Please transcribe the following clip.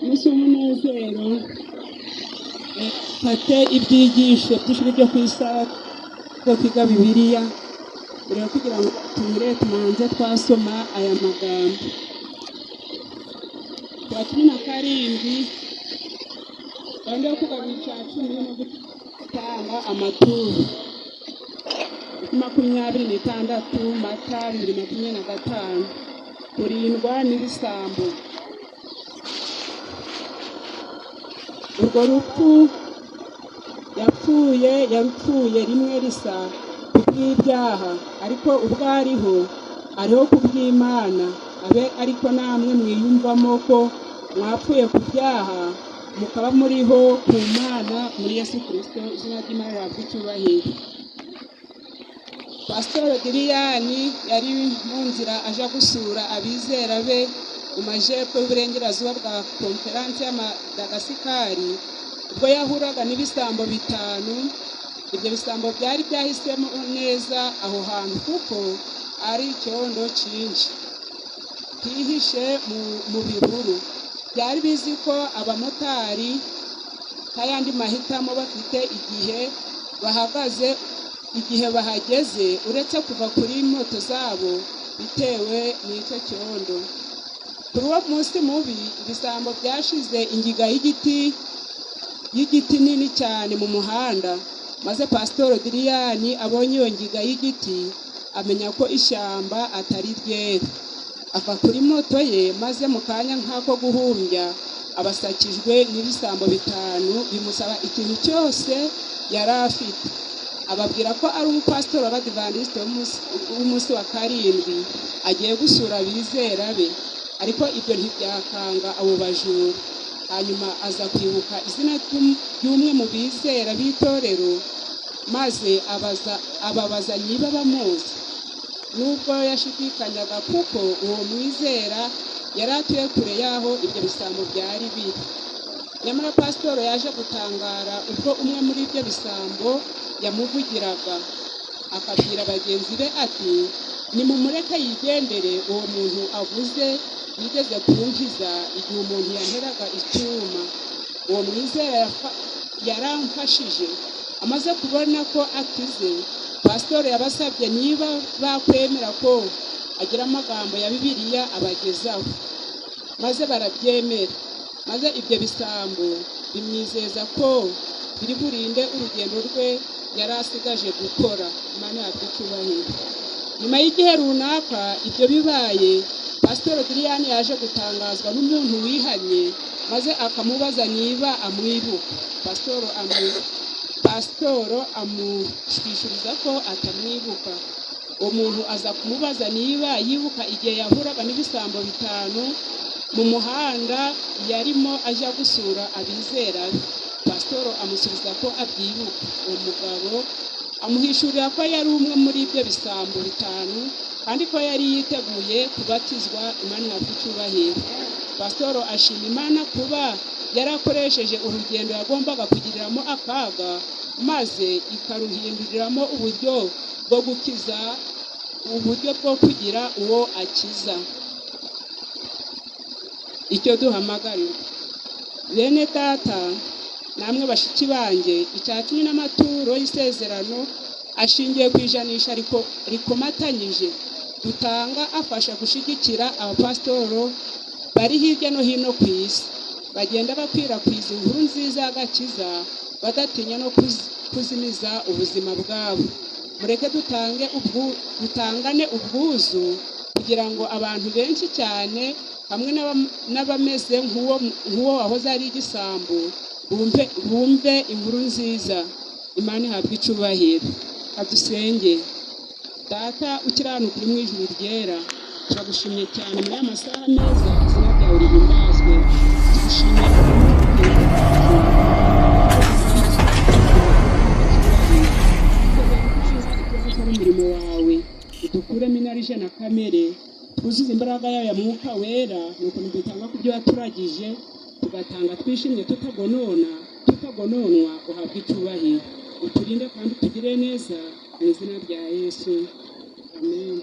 Umunsi w'umunezero. Mfate ibyigisho by'ishuri ryo ku isabato byo kwiga Bibiliya. Mbere yo kugira ngo tunyure, tumanze twasoma aya magambo. Ku wa 17, gahunda yo kugabanya icya cumi no gutanga amaturo. 26 Mata 2025. Kurindwa n'ibisambo. Urwo rupfu yapfuye, yarupfuye rimwe risa kubw'ibyaha, ariko ubwo ariho, ariho kubw'Imana. Abe ariko namwe mwiyumvamo ko mwapfuye ku byaha, mukaba muriho ku Mana muri Yesu Kristo. Izina ry'Imana rihabwe icyubahiro. Pasitoro Diriyani yari mu nzira aja gusura abizera be mu majepfo y'uburengerazuba bwa Konferansi ya Madagasikari, ubwo yahuraga n'ibisambo bitanu. Ibyo bisambo byari byahisemo neza aho hantu kuko ari icyondo cyinshi hihishe mu bihuru. Byari bizi ko abamotari nta yandi mahitamo bafite igihe bahagaze, igihe bahageze, uretse kuva kuri moto zabo bitewe n'icyo cyondo. Kuri uwo munsi mubi, ibisambo byashize ingiga y'igiti nini cyane mu muhanda, maze Pasitoro Diriyani abonye iyo ngiga y'igiti amenya ko ishyamba atari ryeru. Ava kuri moto ye, maze mu kanya nk'ako guhumbya abasakijwe n'ibisambo bitanu, bimusaba ikintu cyose yari afite. Ababwira ko ari umupasitori w'Abadivantisite w'umunsi wa karindwi, agiye gusura abizera be. Ariko ibyo ntibyakanga abo bajura. Hanyuma aza kwibuka izina ry'umwe mu bizera b'itorero, maze abaza ababaza niba bamuzi, nubwo yashidikanyaga, kuko uwo mwizera yari atuye kure y'aho ibyo bisambo byari biri. Nyamara pasitoro yaje gutangara ubwo umwe muri ibyo bisambo yamuvugiraga, akabwira bagenzi be ati: "Nimumureke yigendere. Uwo muntu avuze yigeze kunkiza igihe umuntu yanteraga icyuma. Uwo mwizera yaramfashije." Amaze kubona ko akize, pasitoro yabasabye niba bakwemera ko agira amagambo ya Bibiliya abagezaho, maze barabyemera. Maze ibyo bisambo bimwizeza ko biri burinde urugendo rwe yari asigaje gukora. Imana yahabwa icyubahiro. Nyuma y'igihe runaka ibyo bibaye, Pasitoro Diriyani yaje gutangazwa n'umuntu wihanye, maze akamubaza niba amwibuka. Pasitoro amushwishuriza ko atamwibuka. Uwo muntu aza kumubaza niba yibuka igihe yahuraga n'ibisambo bitanu mu muhanda yarimo ajya gusura abizera be. Pasitoro amusubiza ko abyibuka. Uwo mugabo amuhishurira ko yari umwe muri ibyo bisambo bitanu, kandi ko yari yiteguye kubatizwa. Imana ihabwa icyubahiro. Pasitoro ashima Imana kuba yarakoresheje urugendo yagombaga kugiriramo akaga, maze ikaruhinduriramo uburyo bwo gukiza, uburyo bwo kugira uwo akiza. Icyo duhamagarirwa, bene data namwe bashiki banjye: icya cumi n'amaturo y'isezerano ashingiye ku ijanisha rikomatanyije dutanga afasha gushyigikira abapasitoro bari hirya no hino ku isi, bagenda bakwirakwiza inkuru nziza y'agakiza, badatinya no kuzimiza ubuzima bwabo. Mureke dutangane ubwuzu kugira ngo abantu benshi cyane, hamwe n'abameze nk'uwo wahoze ari igisambo, bumve inkuru nziza. Imana ihabwe icubahiro. Kadusenge. Data ukiranuka uri mu ijuru ryera, turagushimye cyane muri aya masaha meza. Izina ryawe rihimbazwe. Tugushimiye gukora umurimo wawe. Udukuremo inarijye na kamere, twuzuze imbaraga yawe ya Mwuka Wera. Nuko dutanga ku byo waturagije, tugatanga twishimye, tutagonona, tutagononwa. Uhabwe icyubahiro, uturinde kandi utugire neza, mu izina rya Yesu, amen.